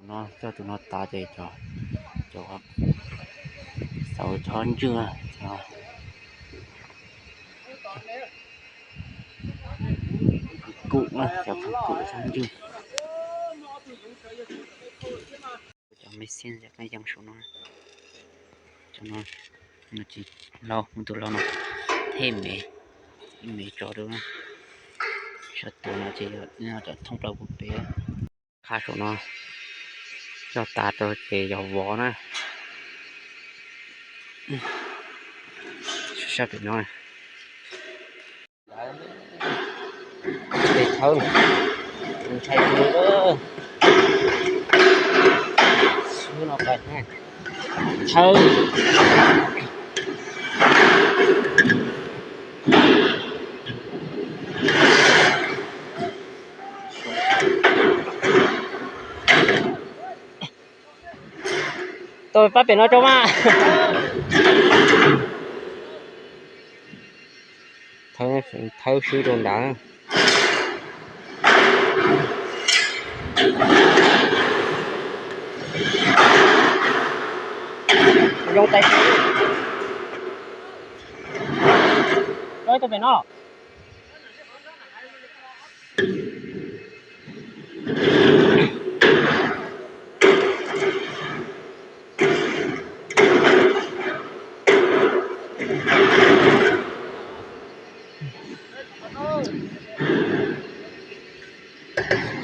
No coj tus no tas ces cov, cov xauv txhob ntswj, cov kum, cov kum txhob ntswj. Cov me xiab yees saum no, cov no tsis laus, tus laus no thej me, me tso rau. Sab tus no ces yog cov thoob plaws puag pem. Qha saum no coj tas rau ces yog vov na. Sab pem no tes thawb, ntshai tus xub no pais thawb. Tau pab pem no tso mas. Thawb, thawb swb rau nrad. Zoo tais, tso ib tug pem no.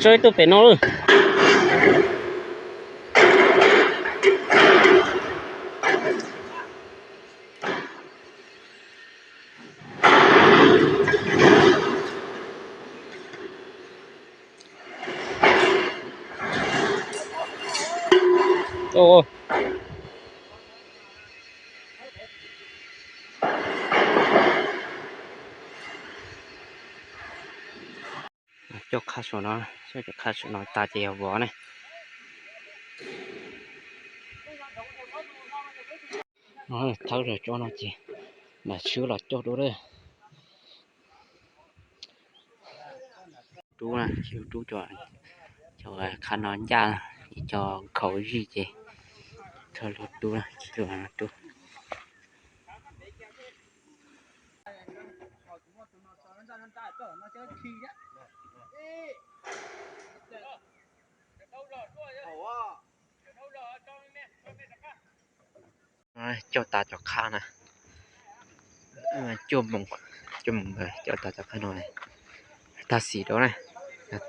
Tso ib tug pem no lawm. Coj qha saum no, coj qha saum no tas ces yog vov ne. Thawb rau cov no ces mam swb los coj dua lawm. Rub, rub cov, cov qha no ncaj, cov nkhaus zij ces thawb los rub, rub. Coj tas cov qha na, cuaj moos, cuaj moos coj tas cov qha no. Thaj xim rau na,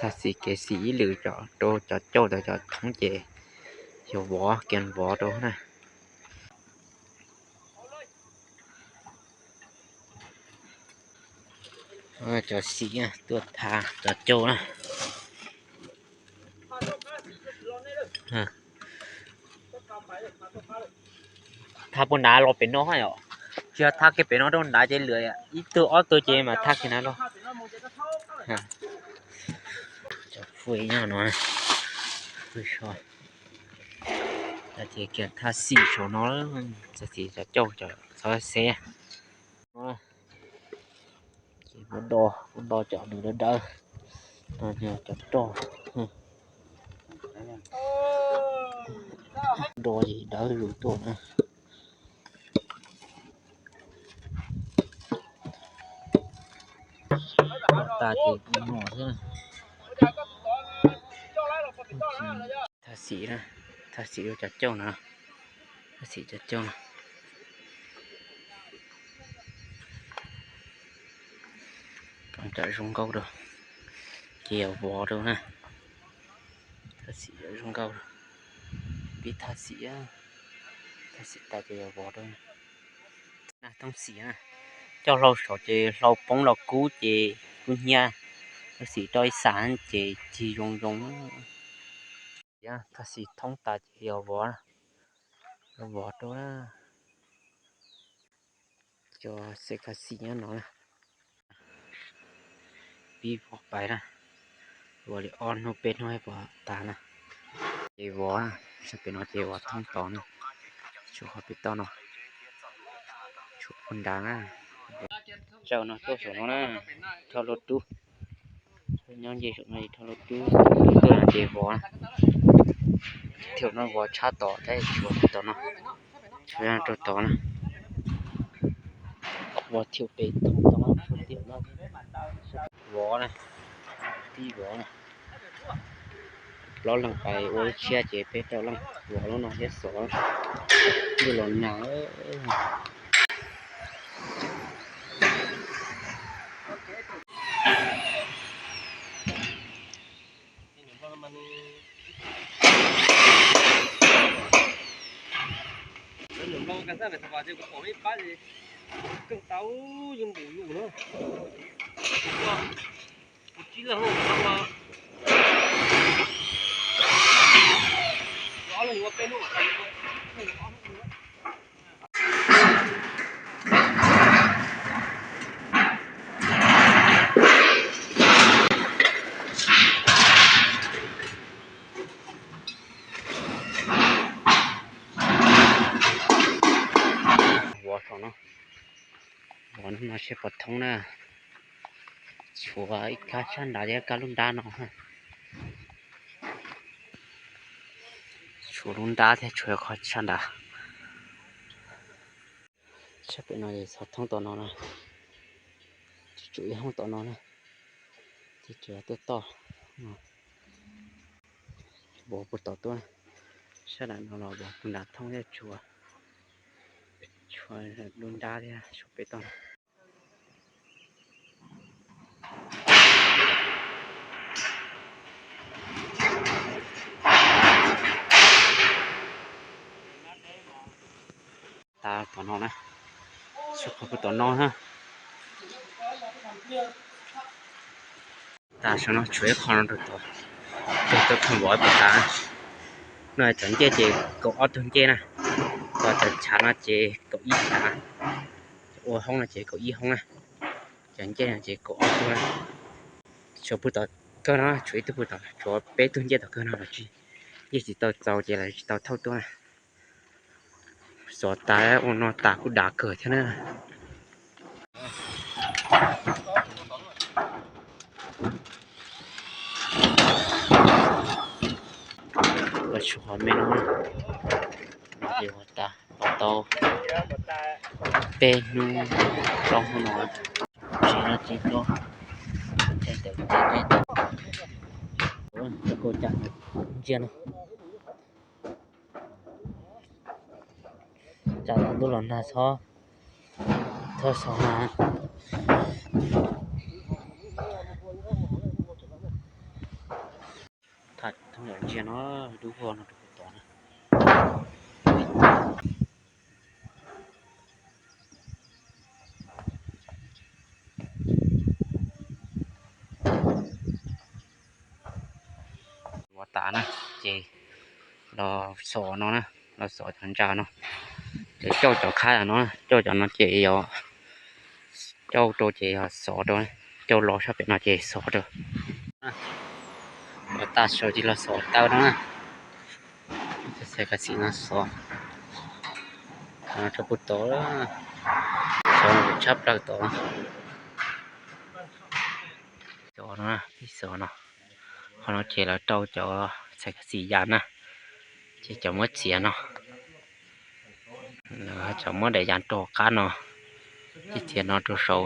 thaj xim kev xim ib lwm rau cov cauj, cov thoob ces yog vov, kiag vov rau na. Cov xim tuaj thab cov cauj na. Thab puag nrad los pem no yom. Tsis yog thab kiag pem no rau nrad ces lwm ib tug ob tug ces mas thab kiag nrad los. Cov phuaj nyob no, ces kiag thaj xim saum no, thaj xim cov cauj, cov txhob xeb. Ces muab do, muab do cov nws dawb dawb, cov roj, do ces dawb zus tuaj na. Tas ces no xwb. Thaj xim, thaj xim rau cov cauj no, thaj xim cov cauj no. Cov zoo nkauj rau, ces yog vov rau na. Thaj xim zoo nkauj, pib thaj xim, thaj xim tas ces yog vov rau. Thoob xim, coj hlau saud ces hlau poob los kub ces kub hnyiab, thoob xim rau ib xas ces cig zoo zoo. Thaj xim thoob tas ces yog vov, vov rau. Cov xev kha xim nyob no na. Pib vov pais na, vov li ob hnub peb hnub pom tas na. Ces vov, sab pem no ces vov thoob tod na, tshuav qhov pem toj no, tshuav puag nrad na. Tsaum no tuaj saum no na, rho hlau rub, nyob nce saum no rho hlau rub, tuaj no ces vov na. Thiaum no vov tshab tod thiab tshuav rau tom no, tshuav rau tod na. Vov thiaum pem thoob tod no, tshuav thiaum no, vov na, tib vov na. Plaub leeg pais ua lub tshiab ces peb rau leej vov lub no thiab xov. Ntuj los nag. Vov saum no, vov no seb puas thoob na. Tshuav ib kab sab nrad thiab kab lub nrab no. Tshuav lub nrab thiab tshuav qhov sab nrad. Sab pem no es xov thoob tom no na, tsis tshuav ib hoob tom no na, tsis tshuav tuaj toj. Vov puag tom tuaj, sab nram no los vov puag nram thoob thiab tshuav, tshuav lub nrab thiab tshuav pem toj. Tas tom no na, tshuav qhov puag tom no na. Tas saum no tshuav ib qho no rau tom, rau tom kheej vov puas tas. No cov ncej ces kaum ob tug ncej na, ho cov tshav no ces kaum ib tshav, ua hoob no ces kaum ib hoob na, cov ncej no ces kaum ob tug na. Tshuav puag tom kawg no, tshuav ib tug puag tom, tshuav peb tug ncej tom kawg no los tsis, yeej tsis tau txaus ces lawv tsis tau thauj tuaj na. Xov tas ua no tas kuj dav kawg thiab na. Ua tshua me no, no ces ua tas los tau peb hnub plaub hnub no, tsis no tsis tuaj, tau ntsia no, tsam ntuj los nag txhob, txhob xov na. Tham thooj yam ntsia no, dub vog no rau puag tod na. Vov tas na, ces los xov no na, los xov cov ntsa no, ces cauj cov khab no, cauj cov no ces yog cauj rau ces yog xov rau, cauj los sab pem no ces xov rau. Vov tas saud ces los xov taw no na. Txhais kab xim no xov, xov no rau puag tod, xov no tshab plaws tod. Cov no, ib xov no, qhov no ces lawv rau cov txhais kab xim yas na, ces cov muab txiav no, lawv cov muab daim yas rau qab no, ces txiav no rau saud.